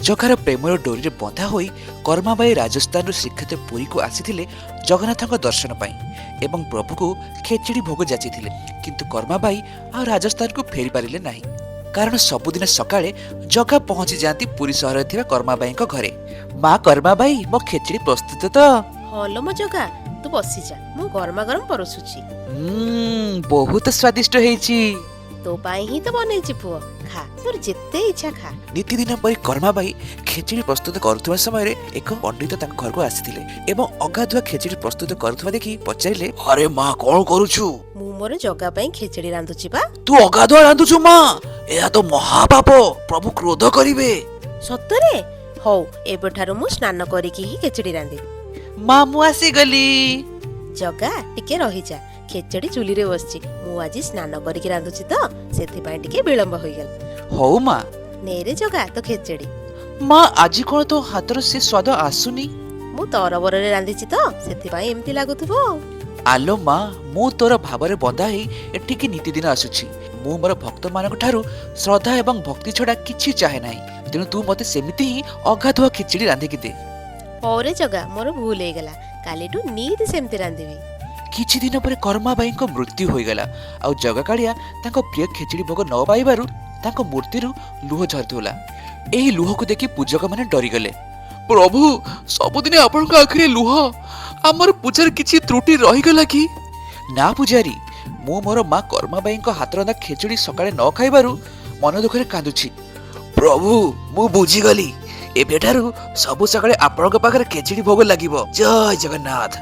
ଜଗାର ପ୍ରେମର ଡୋରିରେ ବନ୍ଧା ହୋଇ କର୍ମାବାଇ ରାଜସ୍ଥାନରୁ ଶ୍ରୀକ୍ଷେତ୍ର ପୁରୀକୁ ଆସିଥିଲେ ଜଗନ୍ନାଥଙ୍କ ଦର୍ଶନ ପାଇଁ ଏବଂ ପ୍ରଭୁକୁ ଖେଚେଡ଼ି ଭୋଗ ଯାଚିଥିଲେ। କିନ୍ତୁ କର୍ମାବାଇ ଆଉ ରାଜସ୍ଥାନକୁ ଫେରି ପାରିଲେ ନାହିଁ, କାରଣ ସବୁଦିନ ସକାଳେ ଜଗା ପହଞ୍ଚି ଯାଆନ୍ତି ପୁରୀ ସହରରେ ଥିବା କର୍ମାବାଇଙ୍କ ଘରେ। ମା କର୍ମାବାଇ, ମୋ ଖେଚେଡ଼ି ପ୍ରସ୍ତୁତ ତ? ହଁ ଲୋ ମୋ ଜଗା, ତୁ ବସିଯା, ମୁଁ ଗରମା ଗରମ ପରସୁଛି। ବହୁତ ସ୍ୱାଦିଷ୍ଟ ହେଇଛି। ତୋ ପାଇଁ ହିଁ ତ ବନେଇଛି ପୁଅ, ଖା, ତୋର ଯେତେ ଇଚ୍ଛା ଖା। ନିତିଦିନ ପରି କର୍ମାବାଇ ଖେଚେଡ଼ି ପ୍ରସ୍ତୁତ କରୁଥିବା ସମୟରେ ଏକ ପଣ୍ଡିତ ତାଙ୍କ ଘରକୁ ଆସିଥିଲେ ଏବଂ ଅଗାଧୁଆ ଖେଚେଡ଼ି ପ୍ରସ୍ତୁତ କରୁଥିବା ଦେଖି ପଚାରିଲେ, ଆରେ ମା, କଣ କରୁଛୁ? ମୁଁ ମୋର ଜଗା ପାଇଁ ଖେଚେଡ଼ି ରାନ୍ଧୁଛି ବା। ତୁ ଅଗାଧୁଆ ରାନ୍ଧୁଛୁ ମା? ଏହା ତ ମହାପାପ, ପ୍ରଭୁ କ୍ରୋଧ କରିବେ। ସତରେ? ହଉ, ଏବେଠାରୁ ମୁଁ ସ୍ନାନ କରିକି ହିଁ ଖେଚେଡ଼ି ରାନ୍ଧିବି। ମା, ମୁଁ ଆସିଗଲି। ଜଗା, ଟିକେ ରହିଯା, ଖେଚେଡ଼ି ଚୁଲିରେ ବସିଛି। ମୁଁ ଆଜି ସ୍ନାନ କରିକି ରାନ୍ଧୁଛି ତ, ସେଥିପାଇଁ ଟିକେ ବିଳମ୍ବ ହୋଇଗଲା। ହଉ ମା। ନେରେ ଜଗା, ତୋ ଖେଚେଡ଼ି। ମା, ଆଜି କଣ ତୋ ହାତର ସେ ସ୍ୱାଦ ଆସୁନି? ମୁଁ ତରବରରେ ରାନ୍ଧିଛି ତ, ସେଥିପାଇଁ ଏମିତି ଲାଗୁଥିବ ଆଉ। ଆଲୋ ମା, ମୁଁ ତୋର ଭାବରେ ବନ୍ଧା ହେଇ ଏଠିକି ନିତିଦିନ ଆସୁଛି। ମୁଁ ମୋର ଭକ୍ତମାନଙ୍କ ଠାରୁ ଶ୍ରଦ୍ଧା ଏବଂ ଭକ୍ତି ଛଡ଼ା କିଛି ଚାହେଁ ନାହିଁ। ତେଣୁ ତୁ ମୋତେ ସେମିତି ହିଁ ଅଗାଧୁଆ ଖେଚେଡ଼ି ରାନ୍ଧିକି ଦେ। ହଉରେ ଜଗା, ମୋର ଭୁଲ ହେଇଗଲା, କାଲିଠୁ ନିତି ସେମିତି ରାନ୍ଧିବି। କିଛି ଦିନ ପରେ କର୍ମାବାଇଙ୍କ ମୃତ୍ୟୁ ହୋଇଗଲା ଆଉ ଜଗାକାଳିଆ ତାଙ୍କ ପ୍ରିୟ ଖେଚେଡ଼ି ଭୋଗ ନ ପାଇବାରୁ ତାଙ୍କ ମୂର୍ତ୍ତିରୁ ଲୁହ ଝରୁଥିଲା। ଏହି ଲୁହକୁ ଦେଖି ପୂଜକମାନେ ଡରିଗଲେ। ପ୍ରଭୁ, ସବୁଦିନ ଆପଣଙ୍କ ଆଖିରେ ଲୁହ, ଆମର ପୂଜାରେ କିଛି ତ୍ରୁଟି ରହିଗଲା କି? ନା ପୂଜାରୀ, ମୁଁ ମୋର ମା କର୍ମାବାଇଙ୍କ ହାତରନ୍ଧା ଖେଚୁଡ଼ି ସକାଳେ ନ ଖାଇବାରୁ ମନ ଦୁଃଖରେ କାନ୍ଦୁଛି। ପ୍ରଭୁ, ମୁଁ ବୁଝିଗଲି, ଏବେଠାରୁ ସବୁ ସକାଳେ ଆପଣଙ୍କ ପାଖରେ ଖେଚୁଡ଼ି ଭୋଗ ଲାଗିବ। ଜୟ ଜଗନ୍ନାଥ।